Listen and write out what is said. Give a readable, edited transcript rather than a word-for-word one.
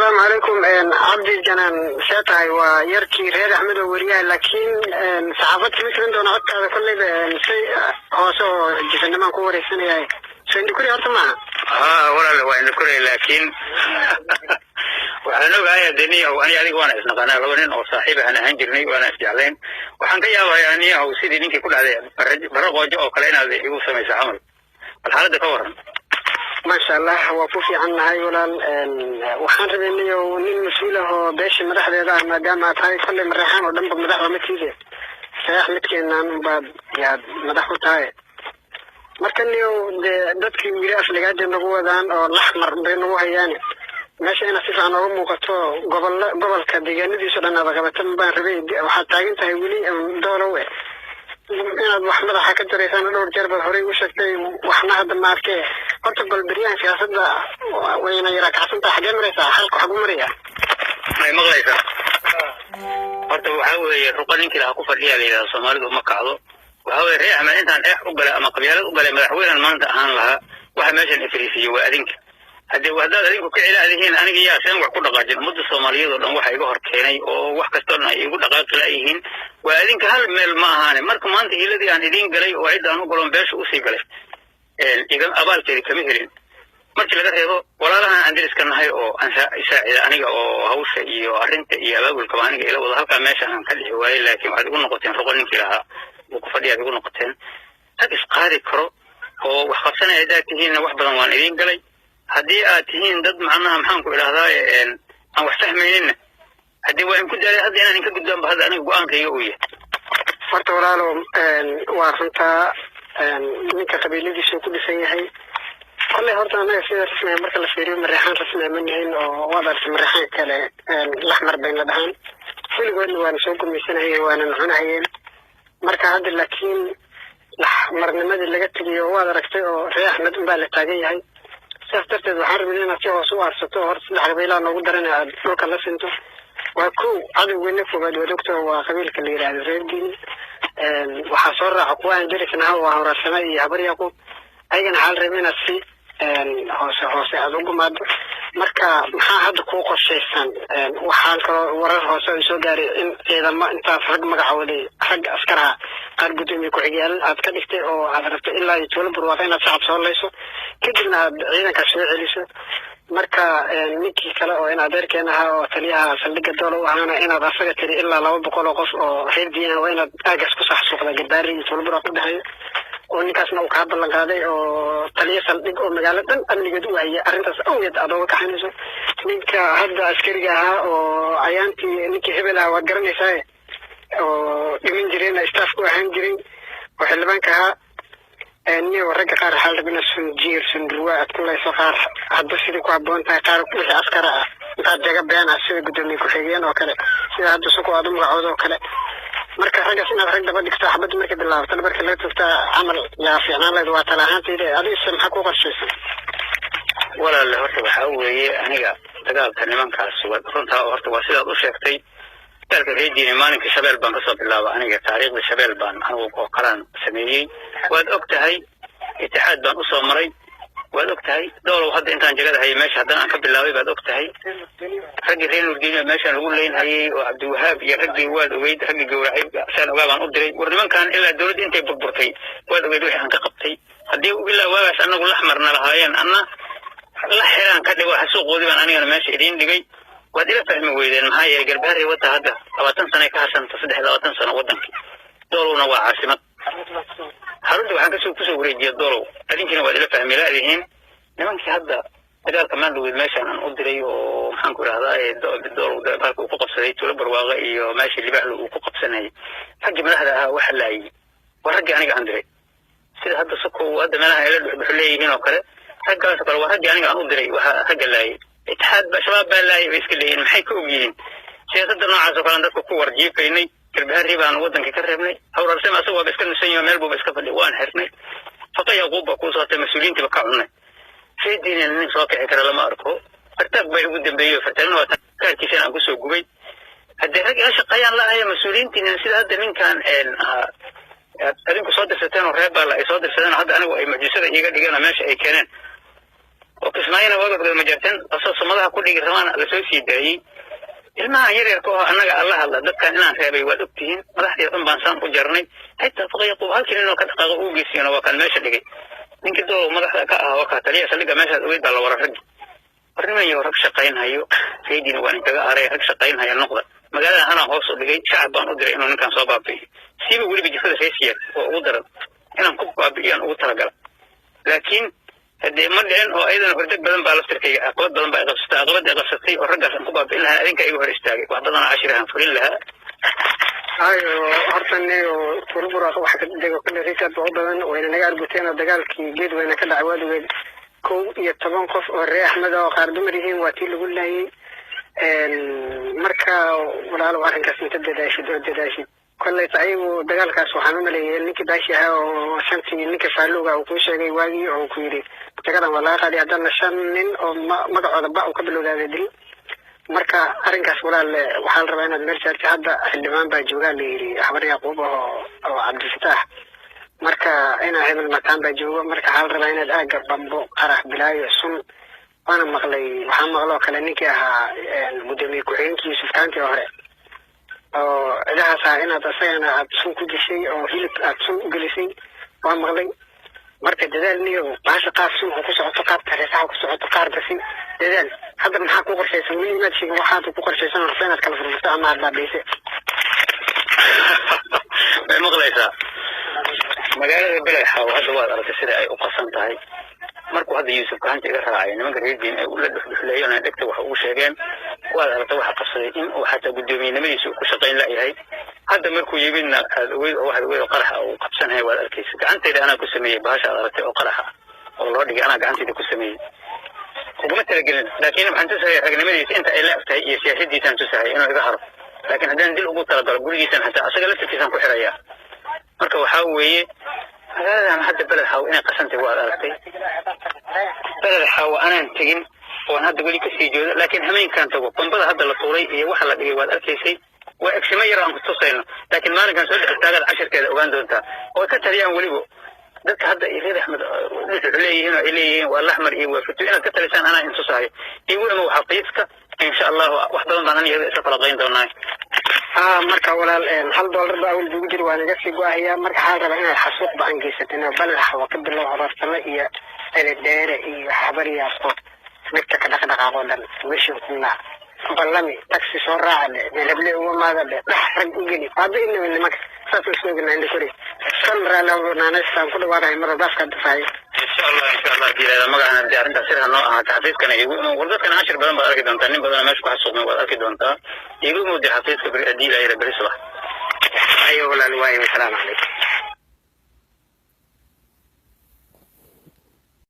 Asalaamu calaykum Cabdi Janaan, see tahay? Waa yarkii reer Axmed oo weriyaha, laakiin saxaafad kama tirin doona codkaada kolleyba, si hoose oo jifanimaan ku wareysanayahay. Soo Indhikuri horta maaha? Ha walaal, waa Indhikuri, laakiin waxaan ogahay hadee niyahow, ani adiga waana isnaqaanaa, laba nin oo saaxiib ahaan ahaan jirnay, waana isjeclayn. Waxaan ka yaabayaa niyahow sidii ninkii ku dhacday Barre Qoojo oo kale inaad igu samayso camal. Bal xaaladda ka waran. Maasha Allah, waa ku fiican nahay walaal. Waxaan rabay niyow nin mas-uul ah oo beesha madaxdeeda ah maadaama aad tahay, kolley Mareexaan oo dhanba madax waa matiide, sayax midkeenaan baad yaad madax u tahay. Marka niyow dee dadkii wili aflagaada nagu wadaan oo laxmar bay nagu hayaan. Meesha inaad si fiican ooga muuqato gobolla gobolka deegaanadiiso dhan aad qabata baan rabay. Waxaad taagan tahay weli Doolow inaad wax madaxa ka jaraysaan, dhowr jeer baad horey u sheegtay, waxna hadda ma arkee. Horta golberyahan siyaasadda wayna yaraa kacsan tahay. Xagee maraysaa? Halku xagu maraya? May maqlaysaa? Horta waxaa weeye, ruqa ninkii lahaa ku fadhiya la yidhahda, Soomaalidu uma kacdo. Waxaa weeye, reer Axmed intaan eex u galay ama qabyaalad u galay madaxweynan maanta ahaan lahaa, waxa meeshan ifriisiyo waa adinka. Haddii haddaad adinku ka cilaadihiin, aniga yaa seen wax ku dhaqaajin? Ummadda Soomaaliyeed oo dhan waxa iga hor keenay oo wax kastoo dhan ay igu dhaqaaqi laayihiin waa adinka, hal meel ma ahaane. Marka maanta hiiladii aan idiin galay oo cidda aan u galoon beesha usii galay, iga abaalkeedi kama helin, markii laga reebo walaalahan aan deriska nahay oo aan isaacida aniga oo hawsha iyo arrinta iyo abaabulkaba aniga ila wada. Halkaa meesha aan ka dhixi waayey, laakiin waxaad igu noqoteen roqo ninkii lahaa uu ku fadhiyaad igu noqoteen. Rag isqaadi karo oo wax qabsanaya haddaad tihiinna, wax badan waan idiin galay. Haddii aad tihiin dad macnaha maxaan ku idhahdaa aan wax fahmayninna, haddii waa inku daalay hadda inaan inka gudbaanba hadda aniga go-aankayga uu yahay. Horta walaalow, waa runtaa, ninka qabiiladiisu ku dhisan yahay kolley. Horta annaga sida rasmiga marka la fiiriyo Mareexaan rasmiga ma nihin, oo waad aragtay Mareexaan kale laxmar bayna dhahaan, weligoodna waana soo gumaysanahayeen waana cunahayeen. Marka hadda laakiin laxmarnimadii laga tegiyo waad aragtay oo reer Axmed unbaa la taagan yahay. Sidaas darteed waxaan rabay inaad si hoose u aarsato oo horta saddex qabiilaa noogu daran aad dhulka la sinto. Waa kow, cadowgeena koowaad waad ogto, waa qabiilka la yidhaahdo reer Diini. Waxaa soo raaca kuwa aan derisnaha, waa Hawraarsame iyo Habar Yaquub. Ayagana waxaa la rabay inaad si hoose hoose aada u gumaado. Marka maxaa hadda kuu qorshaysan? Waxaa kaloo warar hoose ay soo gaaray in ciidamo intaas rag magacooday, rag askaraha qaar guddoomiye ku-xigyaal aad ka dhigtay oo aad rabtay ilaa iyo tuulo Barwaaqo inaad shacab soo layso, kadibna aad ciidankaas soo celiso. Marka ninkii kale oo in adeerkeen ahaa oo taliyaha saldhigga Doolow ahaana inaad asaga tiri ilaa 200 oo qof oo reer Diina waa inaad aagaas ku saxsuuqda Garbaari iyo tuulo Barwaaqo udhexeeya, oo ninkaasna uu kaa ballan qaaday oo taliya saldhig oo magaalo dhan amnigeed u hayay arrintaas awgeed aad ooga kaxaynayso. Ninka hadda askariga ahaa oo cayaantii ninkii hebel ahaa waad garanaysaa oo dhiman jireen, staff ku ahaan jiray oo xildhibaanka ahaa. Niyow ragga qaar waxaa la rabaa inaad sunjiir sundurwa aad ku layso, qaar hadba sidii ku habboon tahay, qaar wixii askara ah intaad jaga been ah sida guddoomiye ku-xigeen oo kale, sida hadda suko aad u magacoodo oo kale. Marka raggaas inaad rag daba dhigto, xabadda markay bilaabato marka laga togtaa camal yaa fiicnaan lahayd. Waa tala ahaantayda, adigase maxaa ku qorshaysan? Walaalle, horta waxaa weeye, aniga dagaalka nimankaas waa runtaa. Horta waa sidaad u sheegtay, dagaalka reer Diini maalinka Shabeel baan kasoo bilaaba. Aniga taariikhda Shabeel baan anigu oo kalaan sameeyey, waad og tahay. Itixaad baan usoo maray, waad og tahay. Doolow hadda intaan jagada hayay meesha haddana aan ka bilaabay baad og tahay. Raggii reer Nurdiina meeshaan lagu leynhayay oo Cabdiwahaab iyo raggii waad ogeyd, raggii gowracay saan ogaa baan u diray. War nimankan ilaa dowladda intay burburtay waad ogeyd wixii aan ka qabtay. Haddii ilaa waagaas anagu laxmarna lahaayeen, anna la xiraan ka dhigo xasuuqoodii baan anigana meesha idiin dhigay, waad ila fahmi weydeen. Maxaa yeelay Garbaharey wata hadda 20 sano ay ka harsanta, 23 sano wadankii. Doolowna waa caasimad, xarunta waxaan kasoo kusoo wareejiya Doolow. Adinkiina waad ila fahmi laadihiin. Nimankii hadda dagaalka maandhoweed meeshaan aan u diray oo maxaan ku idhahdaa Doolow halka uu ku qabsaday tuulo Barwaaqo iyo meeshii Libaaxlu uu ku qabsanayay, raggii madaxda ahaa waxa laayay waa raggii aniga aan diray. Sida hadda sokow hadda meelaha ay la dhuxdhuxu leeyihiin oo kale, raggaas oo kale waa raggii aniga aan u diray. Waxa ragga laayay itixaad ba shabaab baa laayay bay iska leeyihiin, maxay ka og yihiin? Siyaasadda noocaas oo kalean dadka ku warjiifaynay. Garbaharri baan wadankii ka reebnay. Hawrarsame asaga waaba iska nusan yaho, meel buuba iska fadhiya, waan xirnay. Faqa Yaquub baa kuu sootay, mas-uuliyiintiiba ka cunnay. Reediina nin soo kici kara lama arko. Fartaag baa igu dambeeyey, fartaagna waa kaarkiisana aan kusoo gubay. Haddii rag ila shaqeeyaan la ahaya mas-uuliyiintiina, sida hadda ninkan ahaa adinku soo dirsateen oo reer Baalla ay soo dirsadeen oo hadda anigu ay mucjisada iiga dhigeen oo meesha ay keeneen. Oo Kismaayona waaga hore Majarteen asoo sumadaha ku dhigi rabaan lasoo sii daayey. Ilmahan yaryarka oo annaga alla hadla, dadkan inaan reebay waad ogtihiin. Madaxdii dhan baan saan u jarnay, xitaa Faqyaquub halkii ninoo ka dhaqaaqo uu geysiyona waa kaan meesha dhigay. Ninkii Doolow madaxda ka ah waa kaa taliya saldhigga meeshaad ogeyd baa la wara raggi. War niman yahow, rag shaqaynhayo reediina waan inkaga aray, rag shaqaynhaya noqda. Magaalada anaa hoos u dhigay, shacab baan u diray inuu ninkan soo baabi'iyo, siiba weliba jifada reesiya oo ugu daran inaan ku baabi'iyaan ugu talagala, laakiin haddee ma dhicin. Oo ayadana hordeg badan baa laftirkayga, caqabad badan baa i qabsatay. Caqabadda i qabsatay oo raggaas aan ku baabi'in lahaa adinka iga hor istaagay, wax badanoo cashirahan fulin lahaa. Hayo, horta niyo Tuulaburaaq waxa ka dego kale risaad baa u badan, wayna naga arguteen oo dagaalkii geed wayna ka dhacay waaligeed 11 qof oo ree Axmed oo qaar dumar yihiin waa tii lagu laayay. Marka walaalow, arrinkaas inta dadaashid oo dadaashid, kolleyta ayagu dagaalkaas waxaan u maleeyay ninkii baashi ahaa oo shantii ninka faalowga uu kuu sheegay waagii oo ku yidhi dagadan waa laga qaaday, haddana shan nin oo magacooda ba uu ka bilowdaaday dil. Marka arrinkaas walaal waxaa la rabaa inaad meel saartid. Hadda xildhibaan baa joogaa la yidhi Habar Yaquub oo Cabdifataax, marka inaa hebel mataan baa joogo. Marka waxaa la rabaa inaad aagga bambo, qarax, bilaayo, sun waana maqlay. Waxaa maqloo kale ninkii ahaa guddoomiye ku-xigeenkii Yuusuf Kaanti oo hore oo cidahaas ahaa inaad isagana aad sun ku dishay oo hilib aad sun u gelisay waa maqlay. Marka dadaal niyo, baasha qaar sun ku socoto, qaar tareesaha ku socoto, qaar basi dadaal. Hadda maxaa ku qorshaysan? Weli maad sheegin waxaad ku qorshaysan rabta inaad kala furfurto ama aad baabiisay. Way maqlaysaa magaalada Beled Xaawo hadda waad aragtay sida ay u qasan tahay. Markuu hadda Yuusuf gacanta iga raacay, nimanka reer Diin ay ula dhuxdhuxleeyeen ay dhegta wax ugu sheegeen, waad aragtay waxa qabsaday in uu xataa guddoomiyenimadiisa uu ku shaqayn la'yahay. Hadda markuu yimidna aad ogeyd oo waxaad ogeyd oo qaraxa uu qabsanaya waad arkaysa. Gacantayda anaa ku sameeyey bahasha aad aragtay oo qaraxa oo loo dhigay, anaa gacantayda ku sameeyey, uguma talagelin, laakiin waxaan tusahaya ragnimadiisa inta ay la eg tahay iyo siyaasadiisaan tusahaya inuu iga haro. Laakiin haddaan dil ugu talagalo, gurigiisan xataa asaga laftirkiisaan ku xirayaa. Marka waxaa weeye magaaladan hadda Beled Xaawo inay qasantay waad aragtay. Beled Xaawo anaan tegin oon hadda weli kasii joodo, laakiin hameenkaan tago bambada hadda la tuuray iyo waxa la dhigay waad arkaysay. Waa egsimo yar aan ku tusayno, laakiin maalinkan soo dhex taagaad cashirkeeda ogaan doontaa oo ay ka taliyaan weliba dadka hadda ay reer Axmed leeyihiin oo ay leeyihiin waa laxmar iyo waa futu. Inaad ka talisaan anaa in tusahayo igu imo xafiiska, insha Allahu wax badan baan aniga isla falaqayn doonaa. Ha, marka walaal, $1 baa awal bugu jira, waa naga sii go-ahayaa. Marka waxaa la rabaa inaad xasuuq ba-an geysatin oo Baled Xawa ka bilow, Abaarsame iyo Eledheere iyo Habar Yaaqoob midka ka dhaqdhaqaaqoo dhan wishin kunaa ballami, taxi soo raaca dhe, meelhable uga maada dhe, dhax rag u geli hadda inaba nimanka saas u soogana indha kori san raalaanaystaan ku dhawaanahay mar walba afkaa dafaayo. Insha Allah, insha Allah, hadii ilaahay magacana hadii arrintaas sirha noo ahaata, xafiiskana igu imo. War dadkana cashir badan baad arki doontaa, nin badan meesha ku xasuuqmay waad arki doontaa. Igu imo dee xafiiska beri haddii ilaahay beri subax. Ayo walaal, waayo, wasalaamu calaykum.